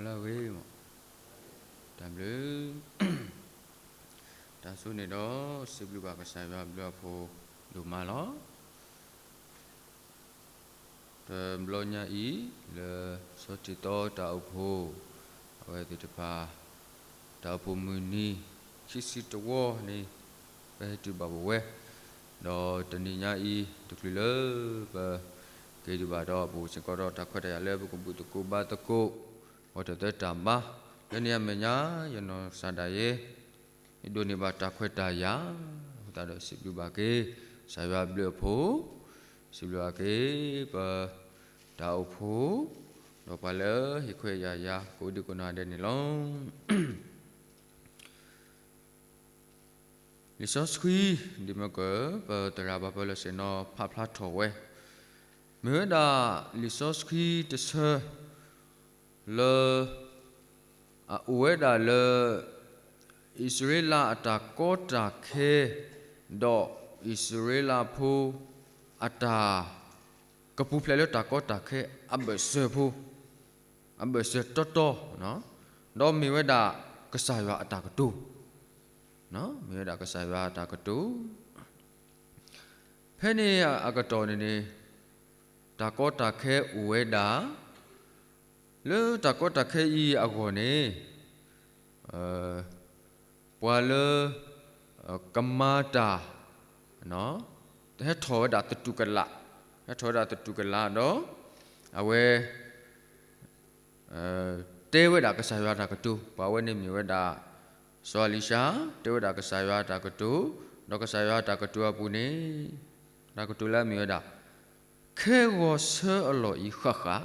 လၢအဂ့ၤမး, တၢ်ဘျုး, တၢ်ဆိန့ၣ်ဒီး စံးဘျုးဘၣ်ကစၢ်ယွၤဘျုးအဖိဒိၣ်မးလီၤ. တဘျီညါအံၤ လၢစီၤတံၤသီတၢ်အိၣ်ဖှိၣ် အဝဲသ့ၣ်တဖၣ် တၢ်အိၣ်ဖှိၣ်မုၢ်နံၤ ခံဆံတဝီန့ၣ် ပဟဲတုၤဘၣ်ပဝဲ, ဒီးတနံၤညါအံၤ တချုးလၢပက့ၤဒံးဘၣ်ဒီး ပအိၣ်စ့ၢ်ကီးဒီးတၢ်ခွဲးတၢ်ယာ်လၢပကဘူၣ်သကိးဘါသကိး ဂီၤတၢ်သၢတၢ်ဘါ, လၢန့ၣ်အမဲာ်ညါ ယနီၢ်ကစၢ်ဒၣ်ယဲ ယဒိးန့ၢ်ဘၣ်တၢ်ခွဲးတၢ်ယာ်, အဃိသတးဒီးစံးဘျုးဘၣ်က့ၤ ကစၢ်ယွၤဘျုးအဖိ, စံးဘျုးဘၣ်က့ၤ ပတၢ်အိၣ်ဖှိၣ်, ဒီးပှၤလၢဟ့ၣ်ခွဲးယာ်ယၤ ကိးဒံကိးနီၢ်ဒဲးန့ၣ်လီၤ. လံာ်စီဆှံ ဒ်မ့ၢ်က ပသရၣ်ဘၣ်ပၢၢ်လၢဆ့ၣ်နီၤဖးဖျါထီၣ်ဝဲ, မ့ၢ်ဝဲဒၣ်လံာ်စီဆှံတဆၢ လၢ အအိၣ်ဝဲဒၣ်လၢ အံၣ်စရ့လးအတၢ်ကီတၢ်ခဲ ဒီးအံၣ်စရ့လးဖိ အတၢ် ကပူၤဖျဲးလၢတၢ်ကီတၢ်ခဲအဘၢၣ်စၢၤဖိ, အဘၢၣ်စၢၤတီတီ, ဒီးမ့ၢ်ဝဲဒၣ်ကစၢ်ယွၤအတၢ်ကတိၤ, မ့ၢ်ဝဲဒၣ်ကစၢ်ယွၤအတၢ်ကတိၤ. ဖဲန့ၣ်အကတီၢ်န့ၣ်န့ၣ် တၢ်ကီတၢ်ခဲအိၣ်ဝဲဒၣ်, လၢတၢ်ကီတၢ်ခဲအံၤအဂီၢ်န့ၣ် ပှၤလၢ ကမၤတၢ် ဟဲထီၣ်ဝဲဒၣ်သတူၢ်ကလာ်, ဟဲထီၣ်ဝဲဒၣ်သတူၢ်ကလာ်ဒီး အဝဲ တဲဝဲဒၣ်ကစၢ်ယွၤတၢ်ကတိၤ, ပှၤဝဲန့ၣ်မ့ၢ်ဝဲဒၣ် စီၤအလံၤၡါ တဲဝဲဒၣ်ကစၢ်ယွၤတၢ်ကတိၤ, ဒီးကစၢ်ယွၤတၢ်ကတိၤအပူၤန့ၣ် တၢ်ကတိၤလၢအမ့ၢ်ဝဲဒၣ် ခဲဂီၤဆၢအလီၢ်အံၤဃၣ်ဃၣ်,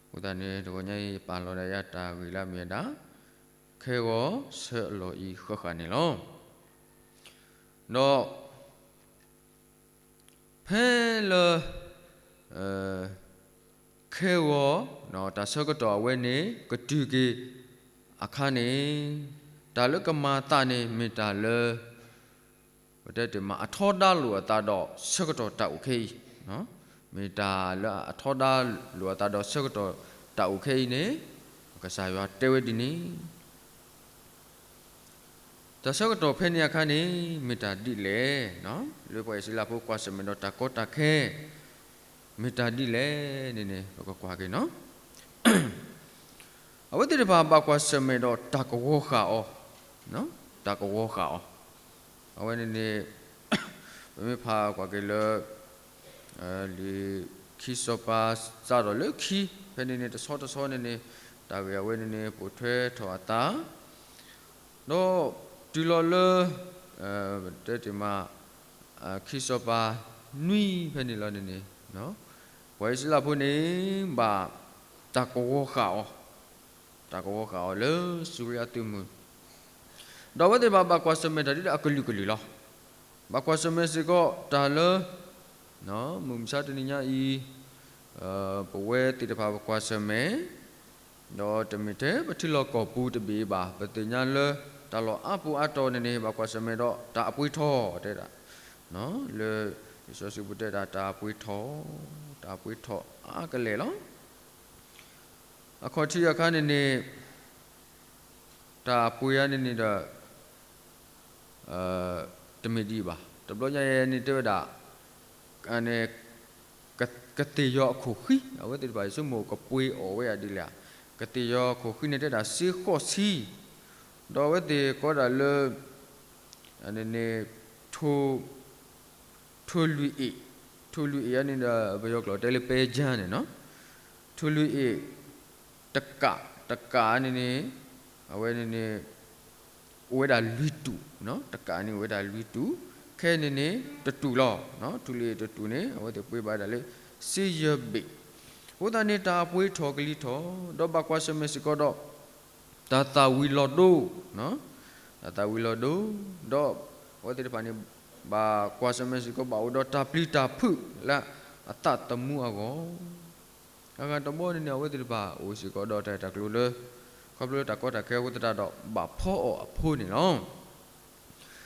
အဃိသတးန့ၣ် တဂီၤညါအံၤ ပာ်လီၤဒၣ်ယၤတၢ်ဂ့ၢ်လၢအမ့ၢ်ဝဲဒၣ် ခဲဂီၤဆၢအလီၢ်အံၤဃၣ်ဃၣ်န့ၣ်လီၤ. ဒီး ဖဲလၢ ခဲဂီၤ တၢ်ဆၢကတီၢ်အဝဲန့ၣ် ကတုၤက့ၤအခါန့ၣ် တၢ်လၢကမၤသးန့ၣ် မ့ၢ်တၢ်လၢ ပတဲတ့ၢ်မး အထီဒါလိာ်အသးဒီးဆၢကတီၢ်တၢ်အိၣ်ခဲအံၤ, မ့ၢ်တၢ်လၢအထီဒါလိာ်အသးဒီးဆၢကတီၢ်တၢ်အိၣ်ခဲအံၤန့ၣ် ကစၢ်ယွၤတဲဝဲဒ်န့ၣ် တၢ်ဆၢကတီၢ်ဖဲန့ၣ်အခါန့ၣ် မ့ၢ်တၢ်ဒ်လဲၣ်, လၢပှၤအံၣ်စရ့လးဖိကွၢ်ဆၢၣ်မဲာ်ဒီးတၢ်ကီတၢ်ခဲ မ့ၢ်တၢ်ဒ်လဲၣ်န့ၣ်န့ၣ် ပကကွၢ်က့ၤနီၤ. အဝဲသ့ၣ်တဖၣ်ဘၣ်ကွၢ်ဆၢၣ်မဲာ်ဒီးတၢ်ကဝီၤဃာ်အီၤ, တၢ်ကဝီၤဃာ်အီၤ, အဝဲန့ၣ်န့ၣ် ပမ့ၢ်ဖးကွၢ်က့ၤလၢ လံာ်ခံစီၤပၤစးထီၣ်လၢခံ ဖဲန့ၣ်န့ၣ် တဆီတဆီန့ၣ်န့ၣ် တၢ်ဂ့ၢ်အဝဲန့ၣ်န့ၣ် ပိာ်ထွဲထီၣ်အသး ဒီးတုၤလီၤလၢ တဲတ့ၢ်မး ခံစီၤပၤနွံဖဲန့ၣ်လီၤန့ၣ်န့ၣ် ပှၤအံၣ်စရ့လးဖိန့ၣ် ဘၣ်တၢ်ကဝီၤဃာ်အီၤ, တၢ်ကဝီၤဃာ်အီၤလၢစူရံအသုးမုၢ် ဒီးအဝဲသ့ၣ်တဖၣ်ဘၣ်ကွၢ်ဆၢၣ်မဲာ်တၢ်ဒ်လၢအကလုာ်ကလုာ်လီၤ. ဘၣ်ကွၢ်ဆၢၣ်မဲာ်စ့ၢ်ကီးတၢ်လၢ မုၢ်မဆါတနံၤညါအံၤ ပဝဲသ့ၣ်တဖၣ်ပကွၢ်ဆၢၣ်မဲာ် ဒီးတမ့ၢ်ထဲပထံလီၢ်ကီၢ်ပူၤတဘ့ၣ်ဘၣ်, ပသ့ၣ်ညါလၢတၢ်လီၢ်အါပူၤအါတီၤန့ၣ်န့ၣ် ဘၣ်ကွၢ်ဆၢၣ်မဲာ်ဒီးတၢ်အပှ့ၤထီၣ်တဲဒၣ်, လၢလံာ်စီဆှံပူၤတဲဒၣ်တၢ်အပှ့ၤထီၣ်, တၢ်အပှ့ၤထီၣ်အါကလဲာ်လီၤ. အခီၣ်ထံးအခါန့ၣ်န့ၣ် တၢ်အပှ့ၤအါန့ၣ်န့ၣ်ဒီး တမ့ၢ်ဒ်အံၤဘၣ်. တဘျီညါအံၤန့ၣ်တဲဝဲဒၣ် ကသ့ၣ်ယီၤအခိၣ်ဃံ, အဝဲသ့ၣ်တဖၣ်ဆိကမိၣ်ကပှ့ၤအီၣ်ဝဲဒၣ်ဒ်လဲၣ်, ကသ့ၣ်ယီၤအခိၣ်ဃံန့ၣ်တဲဒၣ်စ့ဃိးဆံ, ဒီးအဝဲသ့ၣ်ကိးဒၣ်လၢ န့ၣ် ထိၣ်လွံၢ်အ့ၣ်, ထိၣ်လွံၢ်အ့ၣ်အန့ၣ်ဒီး ပယီၤကျိာ်တဲလၢပဲကၠၢန့ၣ်နီၤ, ထိၣ်လွံၢ်အ့ၣ် တကး, တကးန့ၣ်န့ၣ် အဝဲန့ၣ်န့ၣ် အိၣ်ဝဲဒၣ်လွံၢ်တူာ်, တကးန့ၣ်အိၣ်ဝဲဒၣ်လွံၢ်တူာ်, ခဲန့ၣ်န့ၣ် တတူာ်လီၤ, ထိၣ်လွံၢ်အ့ၣ်တတူာ်န့ၣ် အဝဲသ့ၣ်ပှ့ၤဘၣ်ဒၣ်လၢ စ့ယဲၢ်ဘ့ၣ်, အဃိသတးန့ၣ် တၢ်အပှ့ၤထီၣ်ကလံၤထီၣ်, ဒီးဘၣ်ကွၢ်ဆၢၣ်မဲာ်စ့ၢ်ကီးဒီး တၢ်သၣ်ဝံၤလီၤဒိ, တၢ်သၣ်ဝံၤလီၤဒိ, ဒီးအဝဲသ့ၣ်တဖၣ်န့ၣ် ဘၣ်ကွၢ်ဆၢၣ်မဲာ်စ့ၢ်ကီးဘၣ်အိၣ်ဒီးတၢ်ပျံၤတၢ်ဖုးလၢအသးသမူအဂီၢ်, အဂၤတဘီန့ၣ်န့ၣ် အဝဲသ့ၣ်တဖၣ်အိၣ်စ့ၢ်ကီးဒီးတၢ်အဲၣ်တၢ်ကွံလၢ ခီဖျိလၢတၢ်ကီတၢ်ခဲအဃိသတးဒီး ဘၣ်ဖီအီၣ်အဖိန့ၣ်လီၤ.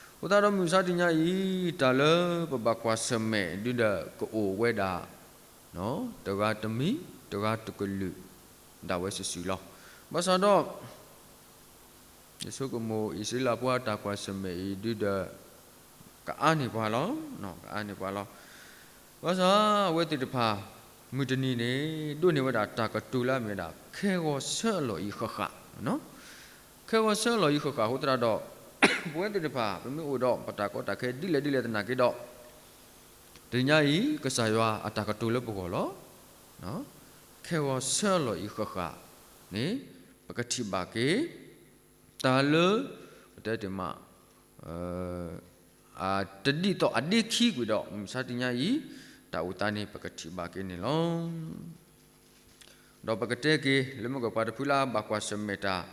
အဃိသတးဒီးမုၢ်မဆါတနံၤညါအံၤ တၢ်လၢပဘၣ်ကွၢ်ဆၢၣ်မဲာ်ဒုဒီးကအိၣ်ဝဲဒၣ် တဂၤတမံၤ တဂၤတကလုာ် ဒၣ်ဝဲစုာ်စုာ်လီၤ. ဘၣ်ဆၣ်ဒီး ယဆိကမိၣ်အံၣ်စရ့လးဖိအတၢ်ကွၢ်ဆၢၣ်မဲာ်အံၤဒုဒီး ကအါန့ၢ်ပှၤလီၤ, ကအါန့ၢ်ပှၤလီၤ. ဘၣ်ဆၣ်အဝဲသ့ၣ်တဖၣ် မုၢ်တနံၤန့ၣ် ဒိးန့ၢ်ဝဲဒၣ်တၢ်ကတိၤလၢအမ့ၢ်ဝဲဒၣ် ခဲဂီၤဆၢအလီၢ်အံၤဃၣ်ဃၣ်, ခဲဂီၤဆၢအလီၢ်အံၤဃၣ်ဃၣ်အဃိသတးဒီး ပဝဲသ့ၣ်တဖၣ် ပမ့ၢ်အိၣ်ဒီးပတၢ်ကီတၢ်ခဲဒ်လဲၣ်ဒ်လဲၣ်သနာ်က့ဒီး တနံၤညါအံၤ ကစၢ်ယွၤအတၢ်ကတိၤလၢပဂီၢ်လီၤ. ခဲဂီၤဆၢအလီၢ်အံၤဃၣ်ဃၣ်န့ၣ် ပကထံၣ်ဘၣ်က့ၤ တၢ်လၢ ပတဲတ့ၢ်မး တဒ်သိးအဒ့ခံကွံာ်ဒီး မုၢ်မဆါတနံၤညါအံၤ တၢ်အိၣ်သးန့ၣ် ပကထံၣ်ဘၣ်က့ၤန့ၣ်လီၤ. ဒီးပကတဲက့ၤ လၢမ့ၢ်ကီၢ်ပှၤတဖုလၢအဘၣ်ကွၢ်ဆၢၣ်မဲာ်တၢ်,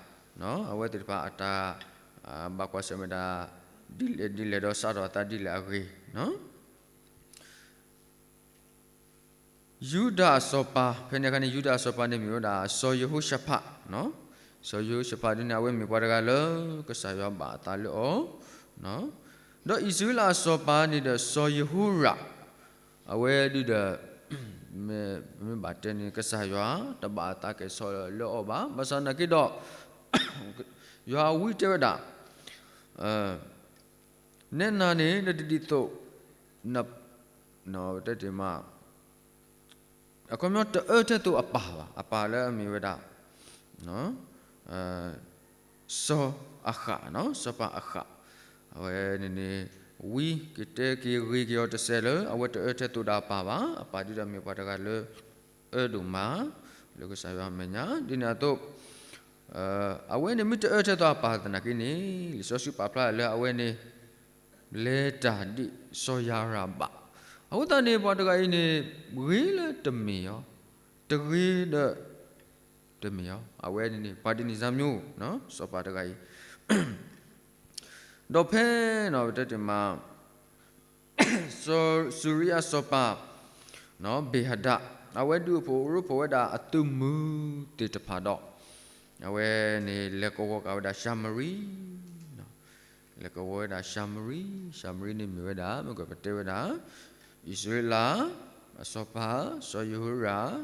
အဝဲသ့ၣ်တဖၣ်အတၢ် ဘၣ်ကွၢ်ဆၢၣ်မဲာ်တၢ် ဒ်လဲၣ်ဒ်လဲၣ်ဒီးစးထီၣ်အသးဒ်လဲၣ်အဂ့ၢ် ယူဒၤအစီၤပၤ, ဖဲန့ၣ်အခါန့ၣ် ယူဒၤအစီၤပၤန့ၣ်မ့ၢ်ဝဲဒၣ် စီၤယဟိၤၡဖး, စီၤယဟိၤၡဖးဒ်န့ၣ် အဝဲမ့ၢ်ပှၤတဂၤလၢ ကစၢ်ယွၤဘၣ်အသးလၢအီၤ, ဒီးအံၣ်စရ့လးအစီၤပၤန့ၣ်ဒီး စီၤယဟိရၣ်, အဝဲဒုဒီး မ့ၢ်ဘၣ်တဲန့ၣ် ကစၢ်ယွၤတဘၣ်အသးကဲၣ်ဆိးလၢအီၤဘၣ်. ဘၣ်ဆၣ်သနာ်က့ဒီး ယွၤအဝံတဲဝဲဒၣ် နဲနၤန့ၣ် နတဒ်သိး န တဲတ့ၢ်မး အခီပညီတအၢထဲသိးအပၢ်ဘၣ်, အပၢ်လၢအမ့ၢ်ဝဲဒၣ် စီၤအဃး, စီၤပၤအဃး, အဝဲန့ၣ်န့ၣ် ဝံက့ၤတဲက့ၤဂ့ၤက့ၤအီၤတစဲးလၢ အဝဲတအၢထဲသိးဒီးအပၢ်ဘၣ်, အပၢ်ဒုဒီးမ့ၢ်ပှၤတဂၤလၢ အၢဒိၣ်မး လၢကစၢ်ယွၤအမဲာ်ညါ ဒ်န့ၣ်အသိး အဝဲန့ၣ်မ့ၢ်တအၢထဲသိးအပၢ်သနာ်က့န့ၣ် လံာ်စီဆှံပာ်ဖျါလၢအဝဲန့ၣ် လဲၤတၢ်ဒ်စီၤယၤရၣ်ဘၣ်. အဃိသတးန့ၣ် ပှၤတဂၤအံၤန့ၣ် ဂ့ၤလၢတမ့ၢ်အီၤ, တဂ့ၤဒီး တမ့ၢ်အီၤ, အဝဲန့ၣ်န့ၣ် ပှၤဒ်န့ၣ်စၢ်မျိုး စီၤပၤတဂၤအံၤ ဒီးဖဲ ပတဲတ့ၢ်မး စူၤရံယၤစီၤပၤ ဘ့ၣ်ဟဒး အဝဲဒုးအိၣ်ဖှိၣ်ရိဖှိၣ်ဝဲဒၣ်အသုးမုၢ်သ့ၣ်တဖၣ်ဒီး အဝဲန့ၣ်လဲၤကဝီၤဃာ်ဝဲဒၣ်ၡၤမရံ, လဲၤကဝီၤဝဲဒၣ်ၡၤမရံ, ၡၤမရံန့ၣ်မ့ၢ်ဝဲဒၣ် မ့ၢ်ကပတဲဝဲဒၣ် အံၣ်စရ့လး အစီၤပၤ စီၤယဟိရၣ်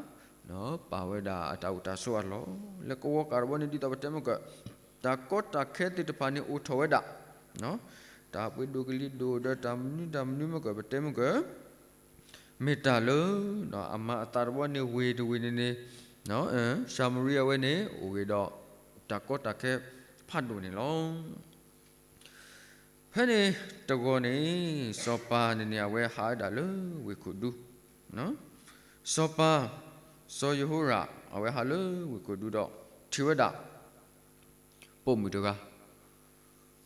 ပာ်ဝဲဒၣ်အတၢ်အိၣ်တၢ်ဆိးအလီၢ်, လဲၤကဝီၤဃာ်တဘျီန့ၣ် ဒ်သိးပတဲမ့ၢ်က တၢ်ကီတၢ်ခဲသ့ၣ်တဖၣ်န့ၣ်အိၣ်ထီၣ်ဝဲဒၣ်, တၢ်ပှ့ၤဒိၣ်ကလံၤဒိၣ်ဒီးတၢ်မနုၤတၢ်မနုၤမ့ၢ်ကပတဲမ့ၢ်က မ့ၢ်တၢ်လၢ အမၤအသးတဘျီန့ၣ်ဝ့ၢ်တဝ့ၢ်န့ၣ်န့ၣ် ၡၤမရံအဝဲန့ၣ် အိၣ်ဂ့ၤဒီး တၢ်ကီတၢ်ခဲဖးဒိၣ်န့ၣ်လီၤ. ဖဲန့ၣ်တဂီၤန့ၣ် စီၤပၤန့ၣ်န့ၣ် အဝဲဟးဝဲဒၣ်လၢဝ့ၢ်ခိၣ်ဒူ, စီၤပၤ စီၤယဟိရၣ် အဝဲဟးလၢဝ့ၢ်ခိၣ်ဒူဒီး ထံၣ်ဝဲဒၣ် ပိာ်မုၣ်တဂၤ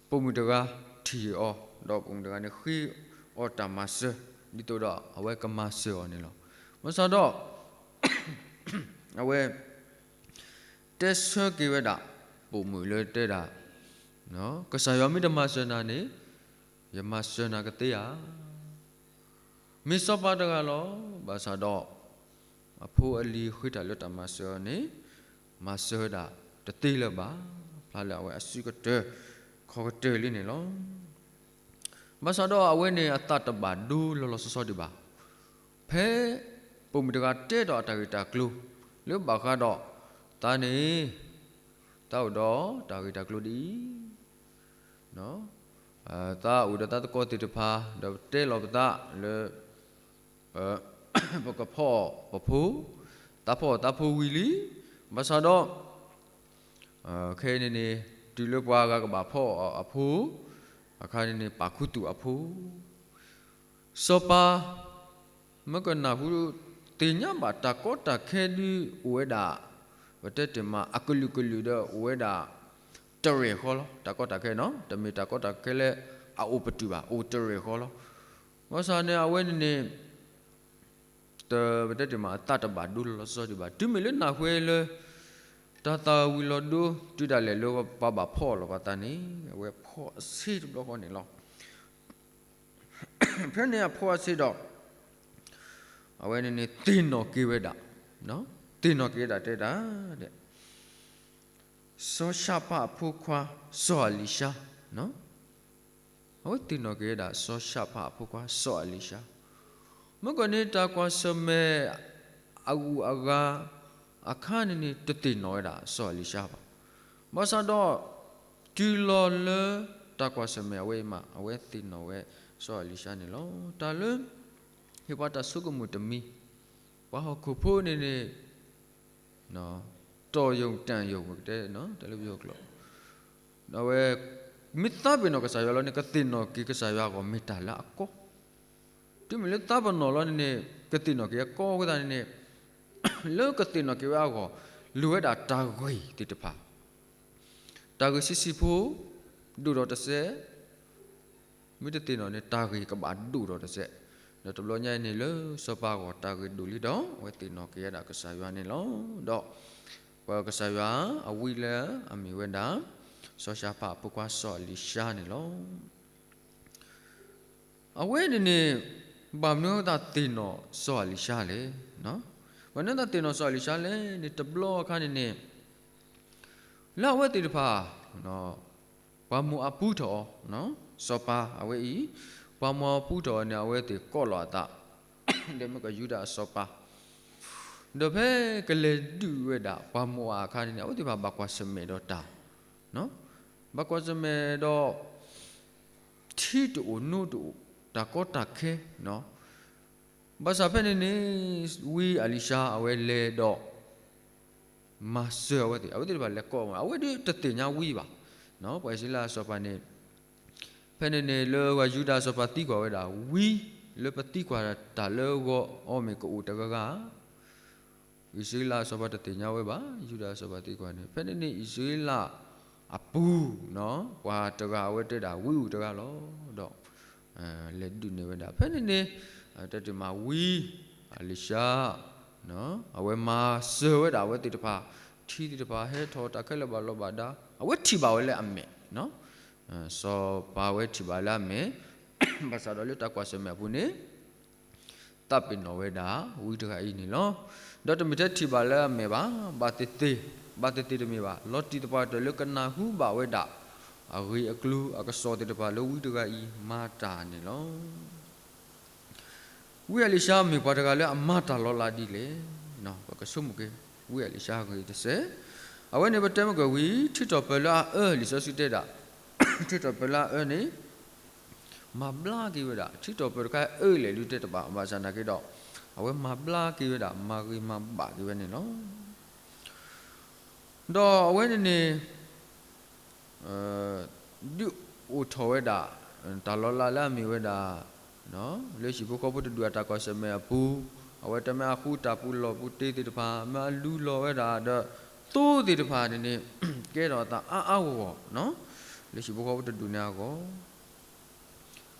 ပိာ်မုၣ်တဂၤထံၣ်အီၤ, ဒီးပိာ်မုၣ်တဂၤန့ၣ်ဃ့အီၤတၢ်မၤစၢၤ ဒ်သိးဒီးအဝဲကမၤစၢၤအီၤန့ၣ်လီၤ. ဘၣ်ဆၣ်ဒီး အဝဲ တဲဆၢက့ၤဝဲဒၣ် ပိာ်မုၣ်လၢတဲဒၣ် ကစၢ်ယွၤမ့ၢ်တမၤစၢၤနၤန့ၣ် ယမၤစၢၤနၤကသ့ဧါ. မ့ၢ်စီၤပၤတဂၤလီၤ. ဘၣ်ဆၣ်ဒီး အဖိအလံၤဃ့တၢ်လၢတၢ်မၤစၢၤအီၤန့ၣ် မၤစၢၤဝဲဒၣ်တသ့လၢၤဘၣ်. ဖျါလၢအဝဲအစုကတၢၢ် ခီၣ်ကတၢၢ်လံန့ၣ်လီၤ. ဘၣ်ဆၣ်ဒီးအဝဲန့ၣ်အသးတဘၣ်ဒိလီၤလီၤဆီဆီဒံးဘၣ်. ဖဲ ပိာ်မုၣ်တဂၤတဲဒီးအတၢ်ဂ့ၢ်တၢ်ကျိၤ လၢဘၣ်ဃးဒီး သးန့ၣ် သးအိၣ်ဒီးတၢ်ဂ့ၢ်တၢ်ကျိၤဒ်အံၤ သးအိၣ်ဒီးသးသကိးသ့ၣ်တဖၣ် ဒီးပတဲလီၤပသးလၢ ပကဖီအီၣ်ပဖိ, သးဖီအီၣ်သးဖိဝံၤလံ. ဘၣ်ဆၣ်ဒီး ခဲအံၤန့ၣ်န့ၣ် တုၤလၢပှၤဂၤကဘၣ်ဖီအီၣ်အဖိ အခါန့ၣ်န့ၣ် ပာ်ခူသူၣ်အဖိ စီၤပၤ မ့ၢ်ကနၢ်ဟူ သ့ၣ်ညါဘၣ်တၢ်ကီတၢ်ခဲဒုးအိၣ်ဝဲဒၣ် ပတဲတ့ၢ်မး အကလုာ်ကလုာ်ဒီးအိၣ်ဝဲဒၣ် တရဲၣ်ဃီလီၤ. တၢ်ကီတၢ်ခဲနီၤ တမ့ၢ်တၢ်ကီတၢ်ခဲလၢအအိၣ်ပတုာ်ဘၣ် အိၣ်တရဲၣ်ဃီလီၤ. ဘၣ်ဆၣ်န့ၣ် အဝဲန့ၣ်န့ၣ် တ ပတဲတ့ၢ်မး အသးတဘၣ်ဒိလီၤလီၤဆီဆီဒံးဘၣ်. တုၤမ့ၢ်လၢနၢ်ဟူလၢ တၢ်သၣ်ဝံၤလီၤဒိ တုၤဒၣ်လဲာ်လၢပှၤဘၣ်ဖီအီၣ်လီၤပသးန့ၣ် အဝဲဖီအဆ့တဘျီဃီန့ၣ်လီၤ. ဖဲန့ၣ်အဖီအဆ့ဒီး အဝဲန့ၣ်န့ၣ်သ့ၣ်နီၣ်က့ၤဝဲဒၣ်, သ့ၣ်နီၣ်က့ၤဝဲဒၣ်တဲဒၣ် စီၤၡဖးအဖိခွါ စီၤအလံၤၡါ, အဝဲသ့ၣ်နီၣ်က့ၤဝဲဒၣ် စီၤၡဖးအဖိခွါ စီၤအလံၤၡါ, မ့ၢ်ကီၢ်န့ၣ်တၢ်ကွၢ်ဆၢၣ်မဲာ် အဂုၤအဂၤ အခါန့ၣ်န့ၣ် တသ့ၣ်နီၣ်ဝဲဒၣ်စီၤအလံၤၡါဘၣ်. ဘၣ်ဆၣ်ဒီး တုၤလီၤလၢတၢ်ကွၢ်ဆၢၣ်မဲာ်အဝဲအံၤမး အဝဲသ့ၣ်နီၣ်ဝဲစီၤအလံၤၡါန့ၣ်လီၤ. တၢ်လၢ ဟ့ၣ်ပှၤတၢ်ဆိကမိၣ်တမံၤ, ပှၤဟီၣ်ခိၣ်ဖိန့ၣ်န့ၣ် တီၢ်ယိာ်တၢ်ယိာ် ပကတဲ တၢ်လၢပယီၤကျိာ် အဝဲ မ့ၢ်သးပ့ၤနီၣ်ကစၢ်ယွၤလီၤန့ၣ် ကသ့ၣ်နီၣ်က့ၤကစၢ်ယွၤအဂီၢ်မ့ၢ်တၢ်လၢအကီ, တုၤမ့ၢ်လၢသးပ့ၤနီၣ်လီၤန့ၣ်န့ၣ် ကသ့ၣ်နီၣ်က့ၤအကီအဃိသတးန့ၣ်န့ၣ် လၢကသ့ၣ်နီၣ်က့ၤဝဲအဂီၢ် လိၣ်ဝဲဒၣ်တၢ်ဂ့ၢ်သ့ၣ်တဖၣ်, တၢ်ဂ့ၢ်ဆံးဆံးဖိ ဒိၣ်ဒီးတစဲး မ့ၢ်တသ့ၣ်နီၣ်န့ၣ် တၢ်ဂ့ၢ်ကဘၣ်ဒိၣ်ဒီးတစဲး, ဒီးတဘျီညါအံၤန့ၣ်လၢစီၤပၤအဂီၢ်တၢ်ဂ့ၢ်ဒိၣ်လံဒီး အဝဲသ့ၣ်နီၣ်က့ၤဝဲဒၣ်ကစၢ်ယွၤန့ၣ်လီၤ. ဒီး ပှၤကစၢ်ယွၤအဝံလၢအမ့ၢ်ဝဲဒၣ် စီၤၡၤဖးအဖိခွါစီၤအလံၤၡါန့ၣ်လီၤ. အဝဲန့ၣ်န့ၣ် ဘၣ်မနုၤအသးသ့ၣ်နီၣ်စီၤအလံၤၡါလဲၣ်. ဘၣ်မနုၤအသးသ့ၣ်နီၣ်စီၤအလံၤၡါလဲၣ်န့ၣ် တဘျီအခါန့ၣ်န့ၣ် လၢအဝဲသ့ၣ်တဖၣ် ပှၤမိၤအၤပူထီၣ်အီၤ, စီၤပၤအဝဲအံၤ ပှၤမိၤအၤပူထီၣ်အီၤန့ၣ် အဝဲသ့ၣ်ကိးလီၤအသး ဒီးမ့ၢ်ကယူဒၤအစီၤပၤ ဒီးဖဲကလဲၤဒုးဝဲဒၣ်ပှၤမိၤအၤအခါန့ၣ်န့ၣ် အဝဲသ့ၣ်တဖၣ်ဘၣ်ကွၢ်ဆၢၣ်မဲာ်ဒီးတၢ်, ဘၣ်ကွၢ်ဆၢၣ်မဲာ်ဒီး ထံတအိၣ်နိတအိၣ် တၢ်ကီတၢ်ခဲ ဘၣ်ဆၣ်ဖဲန့ၣ်န့ၣ် ဝံအလံၤၡါအဝဲလဲၤဒီး မၤစၢၤအဝဲသ့ၣ်, အဝဲသ့ၣ်တဖၣ်လဲၤကိးမး အဝဲဒၣ်တသ့ၣ်ညါဝံဘၣ်. ပှၤအံၣ်စရ့လးအစီၤပၤန့ၣ် ဖဲန့ၣ်န့ၣ် လၢပှၤယူဒၤအစီၤပၤသံကွၢ်ဝဲဒၣ် ဝံ လၢပသံကွၢ်တၢ်လၢဂီၤအီၤမ့ၢ်ကအိၣ်တဂၤဂၤ အံၣ်စရ့လးအစီၤပၤတသ့ၣ်ညါဝဲဘၣ်. ယူဒၤအစီၤပၤသံကွၢ်န့ၣ် ဖဲန့ၣ်န့ၣ် အံၣ်စရ့လးအပူၤ ပှၤတဂၤအဝဲတဲဒၣ်ဝံအိၣ်တဂၤလီၤ. ဒီး လဲၤဒုးနဲၣ်ဝဲဒၣ် ဖဲန့ၣ်န့ၣ် တၢ်တမၤဝံ အလံၤၡါ အဝဲမၤစၢၤဝဲဒၣ်အဝဲသ့ၣ်တဖၣ် ထံသ့ၣ်တဖၣ်ဟဲထီၣ် တၢ်ခဲလၢာ်ဘၣ်လီၤဘၣ်ဒါ အဝဲထံၣ်ဘၣ်ဝဲလၢအမဲာ် စီၤပၤဝဲထံၣ်ဘၣ်လၢအမဲာ် ဘၣ်ဆၣ်ဒီးလၢတၢ်ကွၢ်ဆၢၣ်မဲာ်အပူၤန့ၣ် သးပ့ၤနီၣ်ဝဲဒၣ်ဝံတဂၤအံၤန့ၣ်လီၤ. ဒီးတမ့ၢ်ထဲထံၣ်ဘၣ်လၢအမဲာ်ဘၣ်, ဘၣ်သ့ၣ်သ့ၣ်, ဘၣ်သ့ၣ်သ့ၣ်တမ့ၢ်ဘၣ်, လီၤတံၢ်သပှၢ်တၢၢ်လၢကနၢ်ဟူဘၣ်ဝဲဒၣ် အဂ့ၢ်အကျိၤအကစီၣ်သ့ၣ်တဖၣ်လၢဝံတဂၤအံၤမၤတၢ်န့ၣ်လီၤ. ဝံအလံၤၡါမ့ၢ်ပှၤတဂၤလၢအမၤတၢ်လီၤလးဒ်လဲၣ်. ပကဆိကမိၣ်က့ၤ ဝံအလံၤၡါအဂ့ၢ်တစဲး, အဝဲန့ၣ်ပတဲမ့ၢ်ကွၢ်ဝံ ထံထီၣ်ပၢၢ်လၢအအၢ လံာ်စီဆှံတဲဒၣ် ထံထီၣ်ပၢၢ်လၢအအၢန့ၣ် မၤဘျါက့ၤဝဲဒၣ် ထံထီၣ်ပၢၢ်တခါအၢလဲၣ် လၢတဲတဘၣ် ဘၣ်ဆၣ်နာ်က့ဒီး အဝဲမၤဘျါက့ၤဝဲဒၣ် မၤဂ့ၤမၤဘၣ်က့ၤဝဲန့ၣ်လီၤ. ဒီးအဝဲန့ၣ်န့ၣ် ဒုးအိၣ်ထီၣ်ဝဲဒၣ် တၢ်လီၤလးလၢအမ့ၢ်ဝဲဒၣ် လၢဟံၣ်ဖိဃီဖိတဒူၣ်အတၢ်ကွၢ်ဆၢၣ်မဲာ်အပူၤ, အဝဲတမ့ၢ်အဃူတၢ်ပူၤလီၢ်ပူၤတ့သ့ၣ်တဖၣ် မ့ၢ်အလူလီၤဝဲဒၣ်ဒီး သိသ့ၣ်တဖၣ်န့ၣ်န့ၣ် ကဲထီၣ်အသးအါအါဂီၢ်ဂီၢ် လၢဟံၣ်ဖိဃီဖိတဒူၣ်န့ၣ်အဂီၢ်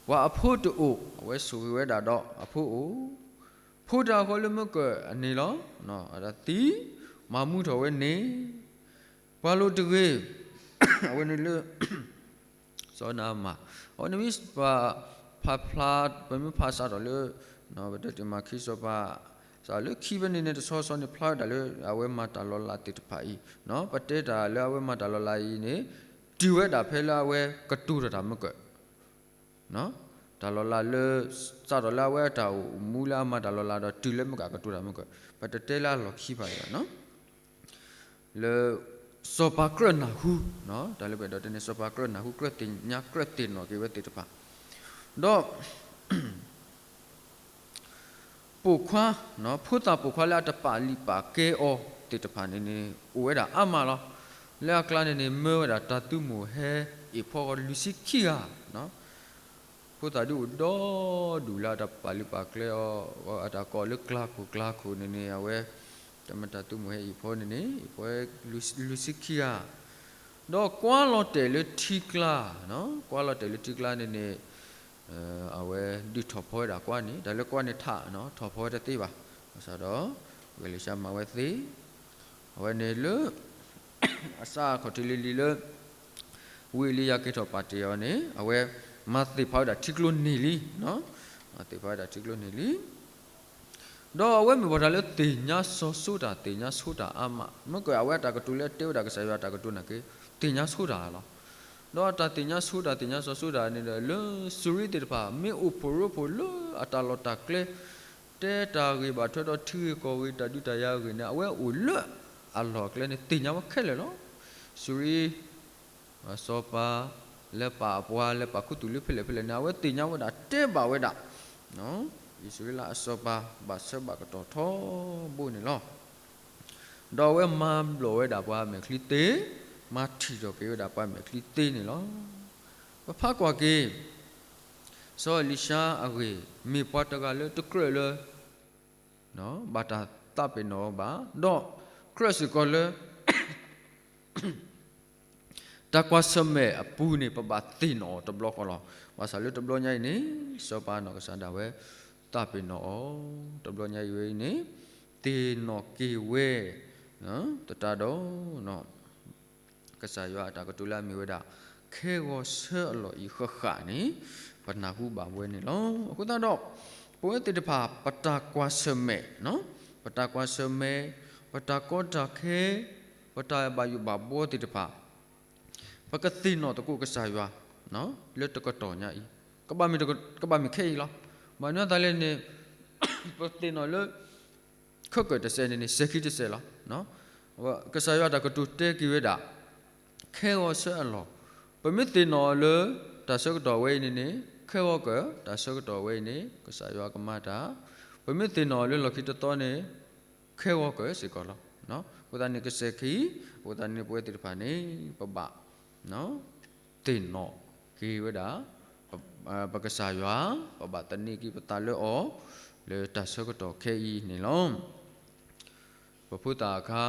ပှၤအဖိတအိၣ် အဝဲဆိၣ်ဂ့ၤဝဲဒၣ်ဒီးအဖိအိၣ်, ဖိတၢ်ဃီလၢမ့ၢ်ကၢၢ်အန့ၣ်လီၤ. အတၢ်သံ မၤမူထီၣ်ဝဲန့ၣ် ပှၤလိၤတဂ့ၤ အဝဲန့ၣ်လၢ စီၤနၤအမၣ် အဝဲန့ၣ်မ့ၢ် ဖးဖျါ ပမ့ၢ်ဖးစးထီၣ်လၢ ပတဲတ့ၢ်မၤခံစီၤပၤ စးလၢခံဖဲန့ၣ်န့ၣ် တဆီဆီန့ၣ် ဖျါဝဲဒၣ်လၢ အဝဲမၤတၢ်လီၤလးသ့ၣ်တဖၣ်အံၤ ပတဲတၢ်လၢအဝဲမၤတၢ်လီၤလးအံၤန့ၣ် တုၤဝဲဒၣ်ဖဲလၢအဝဲကတိၤတၢ်တၢ်မ့ၢ်ကၢၢ် တၢ်လီၤလးလၢ စးထီၣ်လၢအဝဲအတၢ်အိၣ်မူလၢအမၤတၢ်လီၤလးဒီး တုၤလၢမ့ၢ်ကၢ်ကတိၤတၢ်မ့ၢ်ကၢၢ် ပတတဲလၢအလီၢ်ခံဘၣ်ဘၣ်နီၤ လၢ စီၤပၤကြၢးနၢ်ဟူ တၢ်လၢပအဲၣ်ဒိးတဲန့ၣ် စီၤပၤကြၢးနၢ်ဟူ ကြၢးသ့ၣ်ညါ ကြၢးသ့ၣ်နီၣ်က့ၤဝဲသ့ၣ်တဖၣ် ဒီး ပိာ်ခွါ ဖိသၣ်ပိာ်ခွါလၢအတပာ်လုၢ်ပာ်ကဲအီၤသ့ၣ်တဖၣ်န့ၣ်န့ၣ် အိၣ်ဝဲဒၣ်အါမးလီၤ. လၢအကျါန့ၣ်န့ၣ် မၢဝဲဒၣ်တၢ်သုးမိၢ်ဟဲအ့ၣ်ဖီဃီလွံၢ်ဆံခံဂၤ ဖိသၣ်ဒုးအိၣ်ဒီဒူၣ်လၢအတပာ်လုၢ်ပာ်ကဲအီၤ အတၢ်ကိးလၢကျါခိၣ်ကျါခိၣ်န့ၣ်န့ၣ် အဝဲ တၢ်မ့ၢ်တၢ်သုးမိၢ်ဟဲအ့ၣ်ဖီန့ၣ်န့ၣ် အ့ၣ်ဖီလွံၢ်ဆံခံဂၤ ဒီးကွၢ်လီၤတဲာ်လၢထံကျါ ကွၢ်လီၤတဲာ်လၢထံကျါန့ၣ်န့ၣ် အဝဲဒုးထီၣ်ဖီဝဲဒၣ်ကွၢ်န့ၣ် တၢ်လၢကွၢ်န့ၣ်ထး ထီၣ်ဖီဝဲတသ့ဘၣ် ဘၣ်ဆၣ်ဒီး ဝံအလံၤၡါမၤဝဲသ့ အဝဲန့ၣ်လၢ အစးခီၣ်ထံးလံၤလံၤလၢ ဝံအ့လံယၤက့ၤထီၣ်ပာ်တ့ၢ်အီၤန့ၣ် အဝဲမၤသ့ၣ်ဖးဝဲဒၣ်ထံကျိန့ၢ်လံ မၤသ့ၣ်ဖးဝဲဒၣ်ထံကျိန့ၢ်လံ ဒီးအဝဲမ့ၢ်ပှၤတၢ်လၢသ့ၣ်ညါစီၤဆိတၢ် သ့ၣ်ညါဆိတၢ်အါမး မ့ၢ်ကွၢ်အဝဲအတၢ်ကတိၤလၢအတဲဝဲဒၣ်ကစၢ်ယွၤအတၢ်ကတိၤနာ်က့ သ့ၣ်ညါဆိတၢ်လီၤ. ဒီးအတၢ်သ့ၣ်ညါဆိတၢ် သ့ၣ်ညါစီၤဆိတၢ်န့ၣ်ဒီး လၢစူၤရံသ့ၣ်တဖၣ် မ့ၢ်အိၣ်ဖှိၣ်ရိဖှိၣ်လၢအတၢ်လီၢ်တၢ်ကျဲ တ တဲတၢ်ဂ့ၢ်ဘၣ်ထွဲဒီးထံဂ့ၢ်ကီၢ်ဂ့ၢ် တၢ်ဒုးတၢ်ယၤအဂ့ၢ်န့ၣ် အဝဲအိၣ်လၢအလီၢ်အကျဲန့ၣ် သ့ၣ်ညါဝဲခဲလၢာ်လီၤ. စူၤရံ စီၤပၤ လဲၤပာ်အပှၤ လဲၤပာ်ခူသူၣ်လၢဖဲလဲၣ်ဖဲလဲၣ်န့ၣ် အဝဲသ့ၣ်ညါဝဲဒၣ် တဲဘၣ်ဝဲဒၣ် အံၣ်စရ့လးအစီၤပၤ ဘၣ်ဆၢဘၣ်ကတီၢ်ထီဘိန့ၣ်လီၤ. ဒီးအဝဲမၤဘျီၣ်ဝဲဒၣ်ပှၤမဲာ်ချံသ့, မၤထံၣ်ထီၣ်က့ၤဝဲဒၣ်ပှၤမဲာ်ချံသ့န့ၣ်လီၤ. ပဖးကွၢ်က့ၤ စီၤအ့လံၡါအဂ့ၢ် မ့ၢ်ပှၤတဂၤလၢတကြၢးလၢ ဘၣ်တၢ်သးပ့ၤနီၣ်အီၤဘၣ်, ဒီးကြၢးစ့ၢ်ကီးလၢ တၢ်ကွၢ်ဆၢၣ်မဲာ်အပူၤန့ၣ် ပဘၣ်သ့ၣ်နီၣ်အီၤတဘျီဃီလီၤ. ဘၣ်ဆၣ်လၢတဘျီညါအံၤန့ၣ် စီၤပၤနီၢ်ကစၢ်ဒၣ်ဝဲ သးပ့ၤနီၣ်အီၤ တဘျီညါအံၤဝဲအံၤန့ၣ် သ့ၣ်နီၣ်က့ၤဝဲ တတၢ်ဒီး ကစၢ်ယွၤအတၢ်ကတိၤလၢအမ့ၢ်ဝဲဒၣ် ခဲဂီၤဆၢအလီၢ်အံၤဃၣ်ဃၣ်န့ၣ် ပနၢ်ဟူဘၣ်ဝဲန့ၣ်လီၤ. အဃိသတးဒီး ပဝဲသ့ၣ်တဖၣ် ပတၢ်ကွၢ်ဆၢၣ်မဲာ်, ပတၢ်ကွၢ်ဆၢၣ်မဲာ်, ပတၢ်ကီတၢ်ခဲ, ပတၢ်ဘၣ်ယိၣ်ဘၣ်ဘှီသ့ၣ်တဖၣ် ပကသ့ၣ်နီၣ်သကိးကစၢ်ယွၤ လၢတကတီၢ်ညါအံၤ, ကဘၣ်မ့ၢ်တက, ကဘၣ်မ့ၢ်ခဲအံၤလီၤ. မၤနၢၤသးလဲၣ်န့ၣ် ပသ့ၣ်နီၣ်လၢ ခဲကၢၣ်တစဲးန့ၣ်န့ၣ် စဲးခံတစဲးလီၤ. ကစၢ်ယွၤတၢ်ကတိၤတဲက့ၤဝဲဒၣ် ခဲဂီၤဆၢအလီၢ်, ပမ့ၢ်သ့ၣ်နီၣ်လၢ တၢ်ဆၢကတီၢ်ဝဲအံၤန့ၣ်န့ၣ် ခဲဂီၤကၢၣ် တၢ်ဆၢကတီၢ်ဝဲအံၤန့ၣ် ကစၢ်ယွၤကမၤတၢ်, ပမ့ၢ်သ့ၣ်နီၣ်လၢလီၢ်ခံတသီန့ၣ် ခဲဂီၤကၢၣ်စ့ၢ်ကီးလီၤ. အဃိသတးန့ၣ် ကစဲးခံ, အဃိသတးန့ၣ် ပဝဲသ့ၣ်တဖၣ်န့ၣ် ပဘၣ် သ့ၣ်နီၣ်က့ၤဝဲဒၣ် ပကစၢ်ယွၤ, ပဘၣ်သန့ၤက့ၤပသးလၢအီၤ လၢတၢ်ဆၢကတီၢ်ခဲအံၤန့ၣ်လီၤ. ပဖိသၣ်အခါ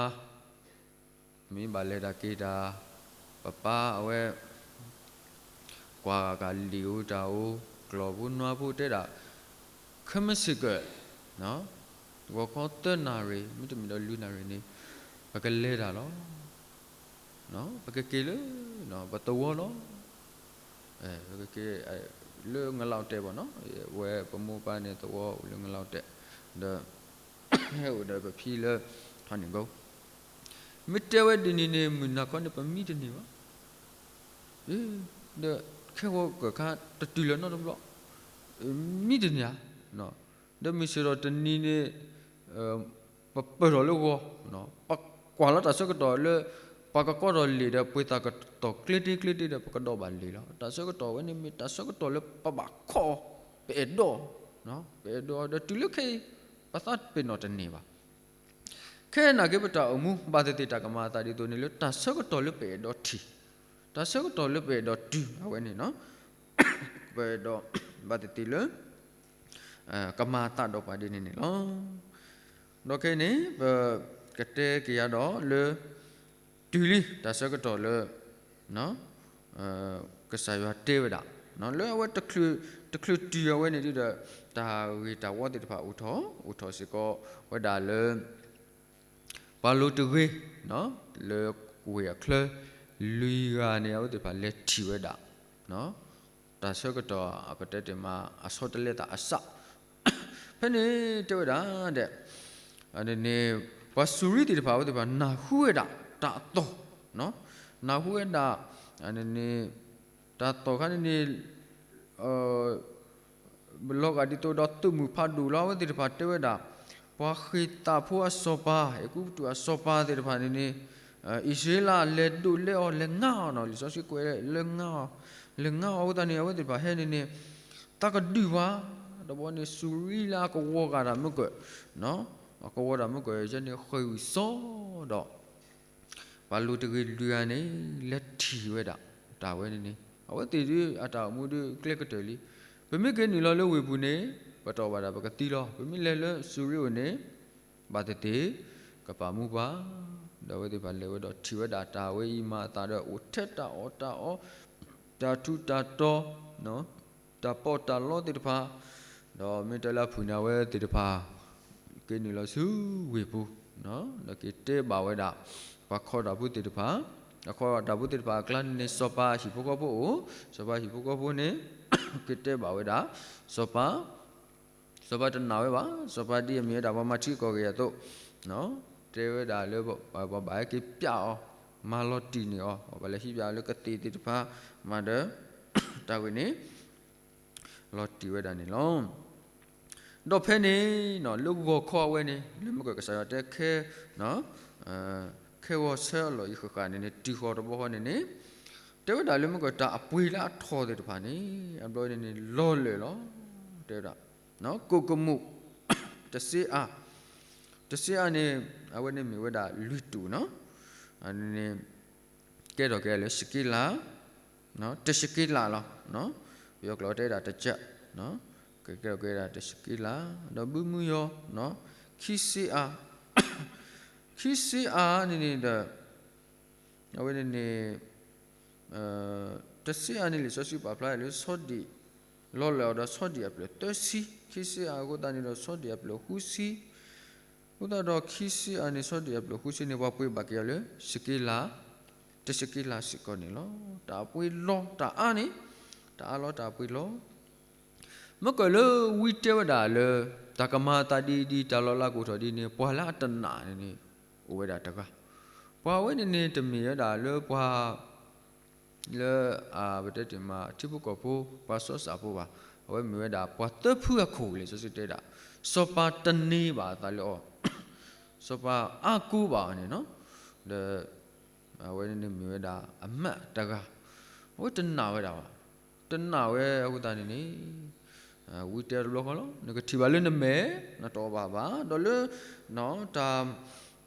မ့ၢ်ဘၣ်လဲၤတၢ်က့ၤတၢ်, ပပၢ်အဝဲ ကွၢ်ကလံာ်အိၣ်တၢ်အိၣ် ကျီၢ်ဖိနွါဖိတဲဒၣ် ခဲမုၢ်ဆ့ၣ်ကၢၢ် ဂီၤခီသၢနၣ်ရံၣ် မ့တမ့ၢ်ဒီးလွံၢ်နၣ်ရံၣ်န့ၣ် ပကလဲၤတၢ်လီၤ. ပကက့ၤလၢ ပသဝီလီၤ. ပကက့ၤ လၢငလီၤတဲာ်ဘၣ်နီၤ, ဝဲပမိၢ်ပၢ်န့ၣ်သဝီအိၣ်လၢငလီၤတဲာ်, ဒီး ဟဲအိၣ်ဒီးပဖံလၢ ထီန့ၣ်ကိ မ့ၢ်တဲဝဲဒ်န့ၣ်န့ၣ် မုၢ်နၤခီန့ၣ် ပမံတန့ၢ်ဘၣ်. ဒီးခဲဂီၤကၢၢ်ခါတတုၤလၢၤနီတဘျီ, မံတန့ၢ်ဧါ. ဒီးမုၢ်ဆ့ၣ်ထီၣ်တနံၤန့ၣ် ပပၢၢ်ထီၣ်လၢဂီၤ, ပကွၢ်လီၤတၢ်ဆၢကတီၢ်လၢ ပှၤကကီထီၣ်လံာ်ဒီး ပှ့ၤသးကတီၢ်ကျ့တ့ကျ့တ့ဒီး ပကဒီးဘၣ်လံာ်လီၤ. တၢ်ဆၢကတီၢ်ဝဲန့ၣ်မ့ၢ်တၢ်ဆၢကတီၢ်လၢပဘၣ်ခီအီၤ, ပအဲၣ်ဒိး, ပအဲၣ်ဒိးဒီးတုၤလၢခဲအံၤ ပသးပ့ၤနီၣ်တန့ၢ်ဘၣ်. ခဲအံၤနာ်က့ ပတၢ်အိၣ်မူ ဘၣ်သ့ၣ်သ့ၣ်တၢ်ကမၤအသးဒ်သိးန့ၣ်လၢ တၢ်ဆၢကတီၢ်လၢပအဲၣ်ဒိးထံၣ်, တၢ်ဆၢကတီၢ်လၢပအဲၣ်ဒိးတုၤအဝဲန့ၣ်, ပအဲၣ်ဒိး ဘၣ်သ့ၣ်သ့ၣ်လၢ ကမၤအသးဒီးပှၤဒ်န့ၣ်န့ၣ်လီၤ. ဒီးခဲအံၤန့ၣ် ပကတဲက့ၤယၤဒီးလၢ တုၤလံတၢ်ဆၢကတီၢ်လၢ ကစၢ်ယွၤတဲဝဲဒၣ်, လၢအဝဲ တချုးတုၤအဝဲန့ၣ်ဒီး တၢ်ဂ့ၤတၢ်ဝီသ့ၣ်တဖၣ်အိၣ်ထီၣ်, အိၣ်ထီၣ်စ့ၢ်ကီးဝဲဒၣ်လၢ ပှၤလိၤတဂ့ၤ လၢဝ့ၢ်အချၢ လွံၢ်ဂၤန့ၣ် အဝဲသ့ၣ်တဖၣ်လဲၤထံၣ်ဝဲဒၣ် တၢ်ဆၢကတီၢ်အပတဲတ့ၢ်မး အဆီတလဲသးအစး ဖဲန့ၣ်တဲဝဲဒၣ်ဒီး န့ၣ် ပှၤစူၤရံသ့ၣ်တဖၣ် အဝဲသ့ၣ်တဖၣ် နၢ်ဟူဝဲဒၣ်တၢ်အသီၣ်, နၢ်ဟူဝဲဒၣ် န့ၣ် တၢ်သီၣ်ခါန့ၣ်န့ၣ် လီၤဂာ်ဒ်သိးဒီးသုးမုၢ်ဖးဒိၣ်လီၤ. အဝဲသ့ၣ်တဖၣ်တဲဝဲဒၣ် ပှၤဃ့ၢ်သးဖိအစီၤပၤ အဲၤကူပတူးအစီၤပၤသ့ၣ်တဖၣ်န့ၣ်န့ၣ် အံၣ်စရ့လးလဲၤဒိးလဲအီၤ လဲၤငါအီၤနီၤ, လံာ်စီဆှံကွဲးလဲၤငါအီၤ, လဲၤငါအီၤအဃိသတးန့ၣ် အဝဲသ့ၣ်တဖၣ်ဟဲန့ၣ်န့ၣ် သးကဒုးပှၤ တဘျီန့ၣ် စူၤရံလၢအကဝီၤဂာ်တၢ်မုၢ်ကၢၢ်, အကဝီၤတၢ်မုၢ်ကၢၢ်ယဲန့ၣ် ဃ့ၢ်ဝံၣ်စီဒီး ပှၤလိၤတဂ့ၤလွံၢ်ဂၤန့ၣ် လဲၤထံၣ်ဝဲဒၣ် တၢ်ဝဲန့ၣ်န့ၣ် အဝဲသ့ၣ်ဒုးအတၢ်အိၣ်မူဒုးကျဲကတၢၢ်လံ. ပမ့ၢ်က့ၤနုာ်လီၤလၢဝ့ၢ်ပူၤန့ၣ် ပတီၢ်ဘၣ်ဒၣ်ပကသံလီၤ. ပမ့ၢ်လဲၤလၢစူၤရံအိၣ်န့ၣ် ဘၣ်သ့ၣ်သ့ၣ် ကပာ်မူပှၤ, ဒီးအဝဲသ့ၣ်တဖၣ်လဲၤဝဲဒီးထံၣ်ဝဲဒၣ်တၢ်ဝဲအံၤမၤအသးဒီးအိၣ်ထဲတၢ်အီၣ်တၢ်အီ, တၢ်ထူးတၢ်တီၤ တၢ်ပီးတၢ်လီသ့ၣ်တဖၣ်, ဒီးမ့ၢ်တဲလၢအဖုၣ်န့ၣ်အဝဲသ့ၣ်တဖၣ် က့ၤနုာ်လီၤဆူဝ့ၢ်ပူၤ, ဒီးက့ၤတဲဘၣ်ဝဲဒၣ် ပှၤခီဒၣ်ဖိသ့ၣ်တဖၣ်, ပှၤခီဒၣ်ဖိသ့ၣ်တဖၣ်အကျါန့ၣ်န့ၣ် စီၤပၤဟံၣ်ဖိဃီဖိအိၣ်, စီၤပၤဟံၣ်ဖိဃီဖိန့ၣ် က့ၤတဲဘၣ်ဝဲဒၣ် စီၤပၤ စီၤပၤတနာ်ဝဲဘၣ်, စီၤပၤဒ်အမ့ၢ်ဝဲဒၣ်ပှၤမၤထံကီၢ်ဂ့ၤအသိး, တဲဝဲဒၣ်လၢ ပှၤဘၣ်ဟဲက့ၤပျးအီၤ, မၤလီၤတံၢ်န့ၢ်အီၤ, ပှၤလဲၤဟံးပျးအီၤလၢကသ့ၣ်သ့ၣ်တဖၣ်, မၤဒီး တၢ်ဝဲန့ၣ် လီၤတံၢ်ဝဲဒၣ်န့ၣ်လီၤ. ဒီးဖဲန့ၣ် လၢဂီၤခီအဝဲန့ၣ် လၢမ့ၢ်ကီးကစၢ်ယွၤတဲခဲ ခဲဂီၤဆၢအလီၢ်အံၤဃၣ်ဃၣ်န့ၣ်န့ၣ် တုၤဃီၤတဘျီဃီန့ၣ်န့ၣ် တဲဝဲဒၣ်လၢမ့ၢ်ကီးတၢ်အပှ့ၤလၢအထီၣ်သ့ၣ်တဖၣ်န့ၣ် အဘျီန့ၣ်န့ၣ် လီၤလၢာ်လီၤ. တဲဝဲဒၣ် ကိၣ်ကမူၣ် တစ့အါ တစ့အါန့ၣ် အဝဲန့ၣ်မ့ၢ်ဝဲဒၣ်လွံၢ်တူာ်နီၤ န့ၣ် ကဲထီၣ်က့ၤလၢၡက့လး တၡက့လးလီၤ. ပယီၤကျိာ်တဲဝဲဒၣ်တကၢ် ကဲထီၣ်က့ၤဝဲဒၣ်တၡက့လး ဒီးဘုမုယီၤ ခံစ့အါ ခံစ့အါန့ၣ်န့ၣ်ဒီး အဝဲန့ၣ်န့ၣ် တစ့အါန့ၣ် လံာ်စီဆှံပာ်ဖျါလၢဆီဒံၣ် လီၤလၢာ်အီၤဒီးဆီဒံၣ်အပျဲၢ်သၢဆံ ခံစ့အါအဃိသတးန့ၣ်ဒီးဆီဒံၣ်အပျဲၢ်ဃုဆံ အဃိသတးဒီးခံစ့အါန့ၣ် ဆီဒံၣ်အပျဲၢ်ဃုဆံန့ၣ် ပှၤပှ့ၤဘၣ်က့ၤအီၤလၢ ၡက့လး တၡက့လးစ့ၢ်ကီးန့ၣ်လီၤ. တၢ်အပှ့ၤလီၤ တၢ်အါန့ၣ် တၢ်အါလီၤတၢ်အပှ့ၤလီၤ မ့ၢ်ကီးလၢဝံတဲဝဲဒၣ်လၢ တၢ်ကမၤအသးဒ်အံၤဒ် တၢ်လီၤလးကအိၣ်ထီၣ်ဒ်န့ၣ် ပှၤလၢအတနာ်န့ၣ်န့ၣ် အိၣ်ဝဲဒၣ်တဂၤ ပှၤဝဲန့ၣ်န့ၣ် တမ့ၢ်ဝဲဒၣ်လၢပှၤ လၢ ပတဲတ့ၢ်မး ထံဖိကီၢ်ဖိ ပှၤစီစၢ်ဖိဘၣ်. အဝဲမ့ၢ်ဝဲဒၣ်ပှၤသၢဖုအခိၣ်လံာ်စီဆှံတဲဒၣ် စီၤပၤတန့ၢ်ဘၣ်အသးလၢအီၤ စီၤပၤအါကိဘၣ်အီၤန့ၣ်နီၤ ဒီး အဝဲန့ၣ်မ့ၢ်ဝဲဒၣ်အမးတဂၤ အဝဲတနာ်ဝဲဒၣ်ဘၣ်. တနာ်ဝဲအဃိသတးန့ၣ်န့ၣ် ဝံတဲတဘျီဃီလီၤ နကထံၣ်ဘၣ်လၢနမဲာ် နတအီၣ်ဘၣ်ဘၣ် ဒီးလၢ တၢ်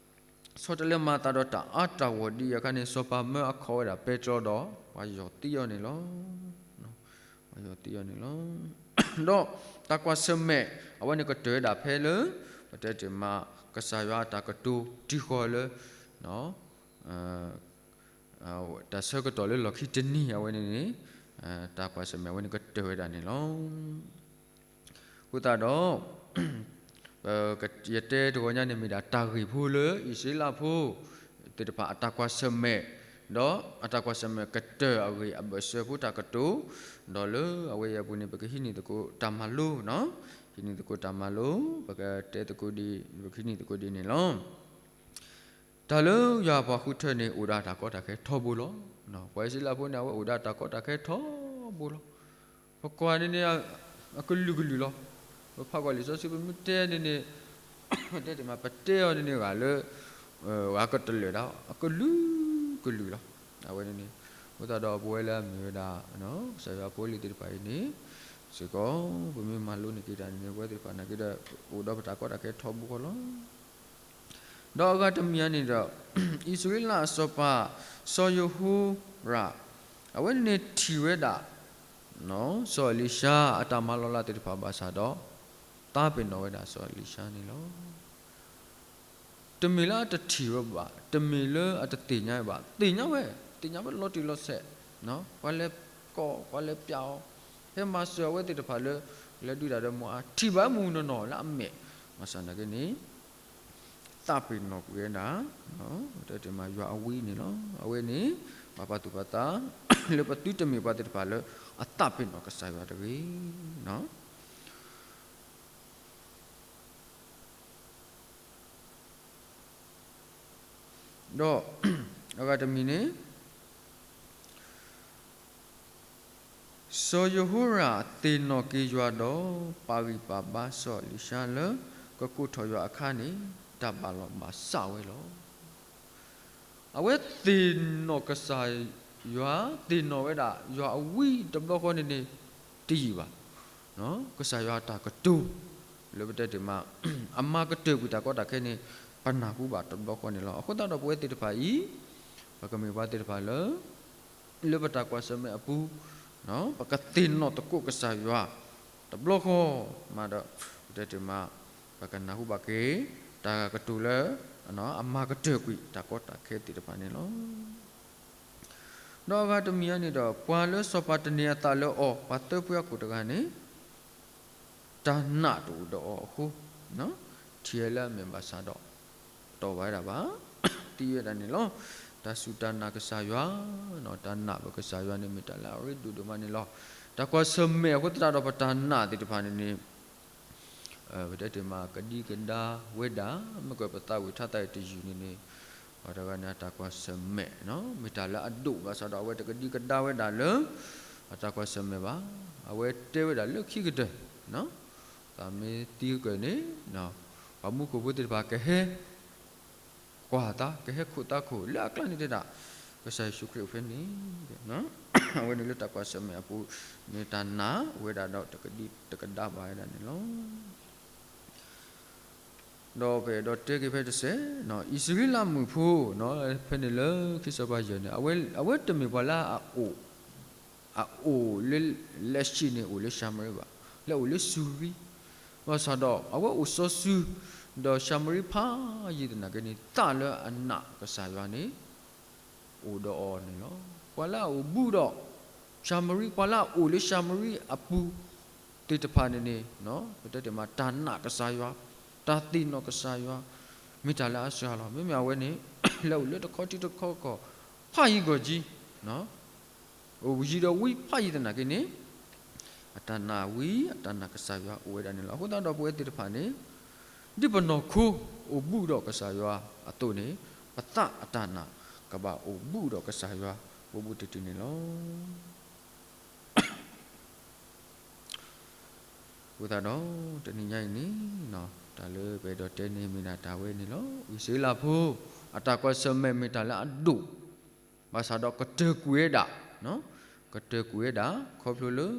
ဆီတလဲမၤအသးဒီးတၢ်အါတၢ်ဂီၢ်ဒ်အံၤအခါန့ၣ် စီၤပၤမၢအခီၣ်ဝဲဒၣ်ပဲတြီဒီး ပှၤယီၢ်သံအီၤန့ၣ်လီၤ. ပှၤယီၢ်သံအီၤန့ၣ်လီၤ. ဒီးတၢ်ကွၢ်ဆၢၣ်မဲာ် အဝဲန့ၣ်ကတၢၢ်ဝဲဒၣ်ဖဲလၢ ပတဲတ့ၢ်မး ကစၢ်ယွၤအတၢ်ကတိၤတံၤဃီၤလၢ တၢ်ဆၢကတီၢ်လၢလီၢ်ခံတနံၤအဝဲန့ၣ်န့ၣ် တၢ်ကွၢ်ဆၢၣ်မဲာ်အဝဲန့ၣ်ကတၢၢ်ဝဲဒၣ်န့ၣ်လီၤ. အဃိသတးဒီး ယတဲတဂီၤညါန့ၣ်မ့ၢ်ဒၣ်တၢ်ဂ့ၢ်ဖိလၢအံၣ်စရ့လးဖိ သ့ၣ်တဖၣ်အတၢ်ကွၢ်ဆၢၣ်မဲာ် ဒီးအတၢ်ကွၢ်ဆၢၣ်မဲာ်ကတၢၢ်အဂ့ၢ်အဘၢၣ်စၢၤဖိတၢ်ကတိၤ ဒီးလၢအဝဲအံၤအပူၤန့ၣ် ပကဟံးန့ၢ်သကိးတၢ်မၤလိနီၤ ဟံးန့ၢ်သကိးတၢ်မၤလိ ပကတဲသကိးဒ် ပကဟံးန့ၢ်သကိးဒ်န့ၣ်လီၤ. တၢ်လၢယွၤအပှၤဃုထၢန့ၣ် အိၣ်ဒီးတၢ်ကီတၢ်ခဲထီဘိလီၤ. ပှၤအံၣ်စရ့လးဖိန့ၣ် အဝဲအိၣ်ဒီးတၢ်ကီတၢ်ခဲထီဘိလီၤ. ပကွၢ်န့ၣ်န့ၣ် အကလုာ်ကလုာ်လီၤ. ပဖးကွၢ်လံာ်စီဆှံပမ့ၢ်တဲန့ၣ်န့ၣ် တဲတ့ၢ်မး ပတဲအီၤန့ၣ်န့ၣ် ဂၤလၢ ဂၤကတလၢာ်ဒၣ် အကလုာ်ကလုာ်လီၤ. အဝဲန့ၣ်န့ၣ် အဃိသတးဒီးပဝဲလၢအမ့ၢ်ဝဲဒၣ် ကစၢ်ယွၤဖိလံၤသ့ၣ်တဖၣ်အံၤန့ၣ် စ့ၢ်ကီး ပမ့ၢ်မၤလိန့ၢ်က့ၤတၢ်န့ၣ်န့ၣ် ပဝဲသ့ၣ်တဖၣ်နာ်က့ဒီး အိၣ်ဒီးပတၢ်ကီတၢ်ခဲထီဘိဃီလီၤ. ဒီးအဂၤတမံၤအံၤန့ၣ်ဒီး အံၣ်စရ့လးအစီၤပၤ စီၤယဟိရၣ် အဝဲန့ၣ်န့ၣ်ထံၣ်ဝဲဒၣ် စီၤအလံၤၡါအတၢ်မၤလီၤလးသ့ၣ်တဖၣ်ဘၣ်ဆၣ်ဒီး သးပ့ၤနီၣ်ဝဲဒၣ်စီၤအလံၤၡါန့ၣ်လီၤ. တမ့ၢ်လၢအတထံၣ်ဝဲဘၣ်, တမ့ၢ်လၢအတသ့ၣ်ညါဘၣ်, သ့ၣ်ညါဝဲ, သ့ၣ်ညါဝဲလီၤတံၢ်လီၤဆဲး, ပှၤလဲၤကိး, ပှၤလဲၤပျးအီၤ, ဟဲမၤစၢၤအဝဲသ့ၣ်တဖၣ်လၢ လဲၤဒုးတၢ်ဒီးမိၢ်အါ, ထံၣ်ဘၣ်မုၢ်မုၢ်နီၢ်နီၢ်လၢအမဲာ်, ဘၣ်ဆၣ်သနာ်က့န့ၣ် သးပ့ၤနီၣ်ကွံာ်ဝဲဒၣ်, တဲတ့ၢ်မးယွၤအဝံန့ၣ်လီၤ. အဝဲန့ၣ် ဘၣ်ပာ်သူၣ်ပာ်သး လၢပသုတမ့ၢ်ပှၤသ့ၣ်တဖၣ်လၢ အသးပ့ၤနီၣ်ကစၢ်ယွၤတဂ့ၤ. ဒီး အဂၤတမံၤန့ၣ် စီၤယဟိရၣ်သ့ၣ်နီၣ်က့ၤယွၤဒီး ပာ်ဂံၢ်ပာ်ဘါစီၤအလံၤၡါလၢ ကကိးထီၣ်ယွၤအခါန့ၣ် တၢ်ဘၣ်လီၤဘၣ်စးဝဲလီၤ. အဝဲသ့ၣ်နီၣ်ကစၢ်ယွၤ, သ့ၣ်နီၣ်ဝဲဒၣ် ယွၤအဝံတဘျီဃီန့ၣ်န့ၣ် တယံာ်ဘၣ်. ကစၢ်ယွၤအတၢ်ကတိၤ လၢပတဲတ့ၢ်မး အမၤကတၢၢ်ကွံာ်တၢ်ကီတၢ်ခဲန့ၣ် ပနၢ်ဟူဘၣ်တဘျီဃီန့ၣ်လီၤ. အဃိသတးဒီးပဝဲသ့ၣ်တဖၣ်အံၤ ပကမ့ၢ်ပှၤသ့ၣ်တဖၣ်လၢ လၢပတၢ်ကွၢ်ဆၢၣ်မဲာ်အပူၤ ပကသ့ၣ်နီၣ်သကိးကစၢ်ယွၤ တဘျီဃီမးဒီး ပတဲတ့ၢ်မး ပကနၢ်ဟူဘၣ်က့ၤ တၢ်ကတိၤလၢ အမၤကတၢၢ်ကွံာ်တၢ်ကီတၢ်ခဲသ့ၣ်တဖၣ်န့ၣ်လီၤ. ဒီးအဂၤတမံၤအံၤန့ၣ်ဒီး ပှၤလၢစီၤပၤတန့ၢ်အသးလၢအီၤ ပှၤသၢဖုအခိၣ်တဂၤန့ၣ် တၢ်နာ်တအိၣ်ဒီးအီၤအဃိ ထံၣ်ဝဲလၢအမဲာ်ဘၣ်ဆၣ်ဒီး တအီၣ်ဘၣ်ဝဲဒၣ်ဘၣ် သံဝဲဒၣ်န့ၣ်လီၤ. တၢ်စူၢ်တၢ်နာ်ကစၢ်ယွၤ, တၢ်နာ်ဘၣ်ကစၢ်ယွၤန့ၣ် မ့ၢ်တၢ်လၢအရ့ဒိၣ်ဒိၣ်မးန့ၣ်လီၤ. တၢ်ကွၢ်ဆၢၣ်မဲာ်အဃိသတးဒီးပတၢ်နာ်သ့ၣ်တဖၣ်န့ၣ်န့ၣ် ပတဲတ့ၢ်မး ကဒံကဒါဝဲဒၣ် မ့ၢ်ကပသးဝံၣ်ထါသးအံၤတယုၢ်န့ၣ်န့ၣ် ပှၤတဂၤန့ၣ် အတၢ်ကွၢ်ဆၢၣ်မဲာ် မ့ၢ်တၢ်လၢအဒိၣ်ဘၣ်ဆၣ်ဒီး အဝဲတကဒံကဒါဝဲဒၣ်လၢ အတၢ်ကွၢ်ဆၢၣ်မဲာ်ဘၣ်. အဝဲတဲဝဲဒၣ်လၢခံကတၢၢ် သ သးမ့ၢ်သံကၢၢ်န့ၣ်, ပှၤမူခိၣ်ဖိသ့ၣ်တဖၣ်ကဟဲကွၢ်သး, ကဟဲခိးသးခိၣ်လၢအကျါန့ၣ်တဲဒၣ်, ကစၢ်ယ့ၣ်ၡူးခရံာ်အိၣ်ဖဲန့ၣ်, အဝဲန့ၣ်လၢတၢ်ကွၢ်ဆၢၣ်မဲာ်အပူၤ, မ့ၢ်တၢ်နာ်ဝဲဒၣ်ဒီးတကဒံတကဒါဘၣ်ဝဲဒၣ်န့ၣ်လီၤ. ဒီးပအဲၣ်ဒိးတဲက့ၤဖဲတစဲး, အံၣ်စရ့လးမုၣ်ဖိ, ဖဲန့ၣ်လၢခံစီၤပၤယဲၢ်န့ၣ်, အဝဲတမ့ၢ်ပှၤလၢအအိၣ်, အအိၣ်လၢ, လၢဆံးန့ၣ်အိၣ်လၢၡၤမရံဘၣ်, လၢအိၣ်လၢစူၤရံ, ဘၣ်ဆၣ်ဒီးအဝဲအိၣ်စီၤစုၤ, ဒီးၡၤမရံဖးယံၤသနာ်က့န့ၣ် သးလၢအနာ်ကစၢ်ယွၤန့ၣ် အိၣ်ဒီးအီၤန့ၣ်လီၤ. ပှၤလၢအအိၣ်ဘူးဒီးၡၤမရံ, ပှၤလၢအအိၣ်လၢၡၤမရံအပူၤသ့ၣ်တဖၣ်န့ၣ်န့ၣ်, ပတဲတ့ၢ်မး တၢ်နာ်ကစၢ်ယွၤ, တၢ်သ့ၣ်နီၣ်ကစၢ်ယွၤ, မ့ၢ်တၢ်လၢအစှၤလီၤ. မ့မ့ၢ်အဝဲန့ၣ် လၢအိၣ်လၢတခီထံတခီကီၢ် ဖးယံၤဂီၢ်ကံ အိၣ်ယံၤဒီးဝံဖးယံၤသနာ်က့န့ၣ်, အတၢ်နာ်ဝံ အတၢ်နာ်ကစၢ်ယွၤအိၣ်ဝဲဒၣ်န့ၣ်လီၤ. အဃိသတးဒီးပဝဲသ့ၣ်တဖၣ်န့ၣ်, ဒ်ပနီၢ်ခိအိၣ်ဘူးဒီးကစၢ်ယွၤအသိးန့ၣ်, ပသးအတၢ်နာ်ကဘၣ်အိၣ်ဘူးဒီးကစၢ်ယွၤ ဘူးဘူးတံၢ်တံၢ်န့ၣ်လီၤ. အဃိသတးဒီး တနံၤညါအံၤန့ၣ်, တၢ်လၢပအဲၣ်ဒိးတဲန့ၣ်မ့ၢ်ဒၣ်တၢ်ဝဲန့ၣ်လီၤ. အံၣ်စရ့လးဖိ အတၢ်ကွၢ်ဆၢၣ်မဲာ်မ့ၢ်တၢ်လၢအဒိၣ်, ဘၣ်ဆၣ်ဒီးကတၢၢ်ကွံာ်ဝဲဒၣ်, ကတၢၢ်ကွံာ်ဝဲဒၣ် ခီဖျိလၢ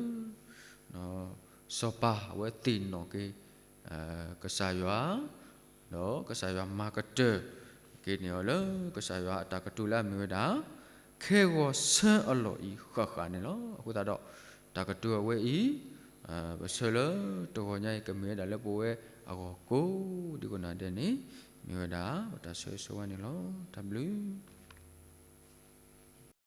စီၤပၤအဝဲသ့ၣ်နီၣ်က့ၤ ကစၢ်ယွၤ, ဒီးကစၢ်ယွၤမၤကတၢၢ်က့ၤန့ၢ်အီၤလၢ ကစၢ်ယွၤအတၢ်ကတိၤလၢအမ့ၢ်ဝဲဒၣ်, ခဲဂီၤဆၢအလီၢ်အံၤဃၣ်ဃၣ်န့ၣ်လီၤ. အဃိသတးဒီး တၢ်ကတိၤအဝဲအံၤ, ပဆၢလၢတဂီၤညါအံၤ ကမ့ၢ်ဝဲဒၣ်လၢပဝဲအဂီၢ်ကိးဒံကိးနၤဒဲးန့ၣ်, မ့ၢ်ဝဲဒၣ် ပတၢ်ဆၢဂ့ၤဆၢဝါန့ၣ်လီၤ. တၢ်ဘျုး